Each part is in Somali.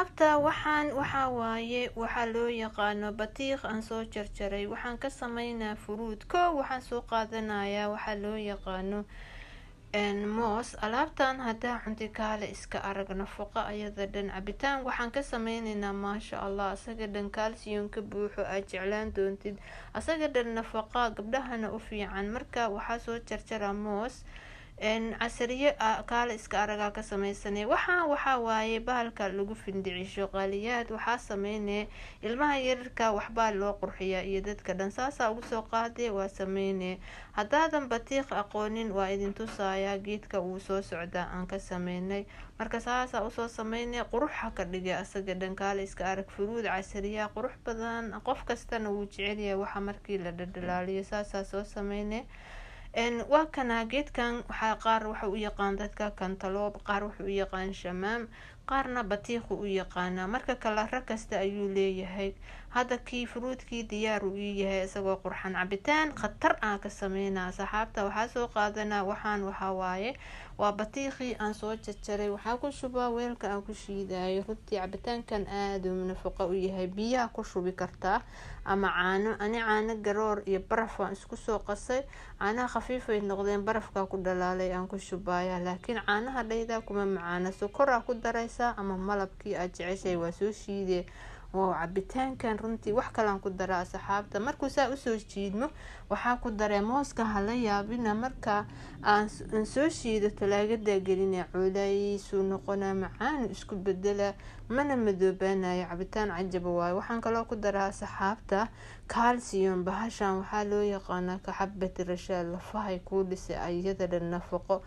Asxaabta, waxaan waxaa waaye waxaa loo yaqaano batiiq aan soo jarjaray. Waxaan ka sameynaa fruit. Ko waxaan soo qaadanayaa waxaa loo yaqaano moos. Alaabtan hadaa cunti, kaale iska arag, nafaqo ayada dhan. Cabitaan waxaan ka sameyneynaa, maasha Allah, asaga dhan calcium ka buuxo, aad jeclaan doontid, asaga dhan nafaqa, gabdhahana u fiican. Marka waxaa soo jarjara moos, casariye kaale iska aragaa ka sameysanay. Waxaan waxaa waaye bahalka lagu findhicisho qaaliyaad. Waxaa sameynee ilmaha yararka, waxbaa loo qurxiyaa iyo dadka dhan, saasaa ugu soo qaadee, waa sameynee. Haddaadan batiiq aqoonin, waa idin tusayaa geedka uu soo socdaa aan ka sameynay. Marka saasaa usoo sameynay, quruxa ka dhigay asaga dhan, kaale iska arag, fruit casariyaa qurux badan, qof kastana wuu jecelyahay waxa markii la dhadhalaaliyo. Saasaa soo sameynay. Waa kana geedkan. Waxaa qaar waxa u yaqaan dadka kantaloob, qaar wuxuu u yaqaan shamaam, qaarna batiiqu u yaqaanaa. Marka kalaro kasta ayuu leeyahay. Hadda kii fruitkii diyaar uu ii yahay, isagoo qurxan. Cabitaan khatar aan ka sameynaa, asxaabta. Waxaa soo qaadanaa waxaan waxaa waaye waa batiiqii aan soo jarjaray. Waxaa ku shubaa weelka aan ku shiidayo. Runtii cabitaankan aada uu nafaqo u yahay. Biyaha ku shubi kartaa ama caano. Ani caano garoor iyo baraf waan isku soo qasay. Caanaha khafiifay noqdeen, barafkaa ku dhalaalay, aan ku shubaya, laakiin caanaha dhaydaa kuma macaana. Sokoraa ku daraysaa ama malabkii aad jeceshahay, waa soo shiidee. Wow, cabitaankan runtii wax kalaan ku daraa, asxaabta. Markuu saa usoo jiidmo, waxaa ku daree mooska. Hala yaabina, marka aan soo shiido talaagada gelina, culaysuu noqonaa, macaan isku bedela, mana madoobaanayo. Cabitaan cajaba waayo. Waxaan kaloo ku daraa, asxaabta, calcium. Bahashan waxaa loo yaqaanaa kaxabati rashaad, lafahay kuu dhisay, ayada dhan nafaqo.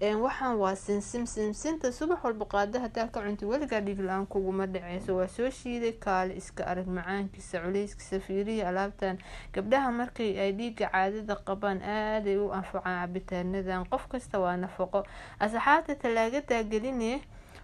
Waxaan waa sinsim. Simsinta subax walba qaado hadaa ka cunti, weligaa dhiig la-aan kuguma dhaceyso. Waa soo shiiday, kaale iska arag, macaankiisa, culeyskiisa fiiriya. Alaabtan gabdhaha markay ay dhiiga caadada qabaan aaday u anfacaan cabitaanadan. Qof kasta waa nafaqo, asxaabta. Talaagadaa geline,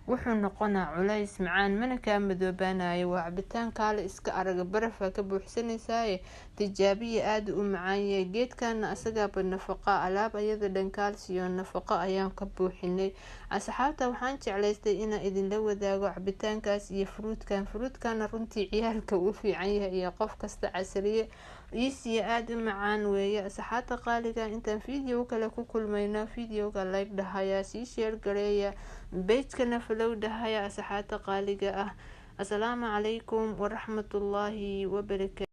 wuxuu noqonaa culays macaan, mana kaa madoobaanayo. Waa cabitaan kaale iska araga, barafaa ka buuxsanaysaaye, tijaabiya, aada u macaan yahay. Geedkana asagaaba nafaqa, alaab ayada dhan calcium nafaqo ayaan ka buuxinay. Asxaabta, waxaan jeclaystay inaan idinla wadaago cabitaankaas iyo fruitkan. Fruitkana runtii ciyaalka uu fiican yahay iyo qof kasta. Casriye iisiya aada u macaan weeye. Asxaabta qaaliga, intaan video kale ku kulmayno, videoga like dhahaya, sii share gareeya, pagekana follow dhahaya. Asxaabta qaaliga ah, asalaamu calaykum waraxmatullaahi wabarakatu.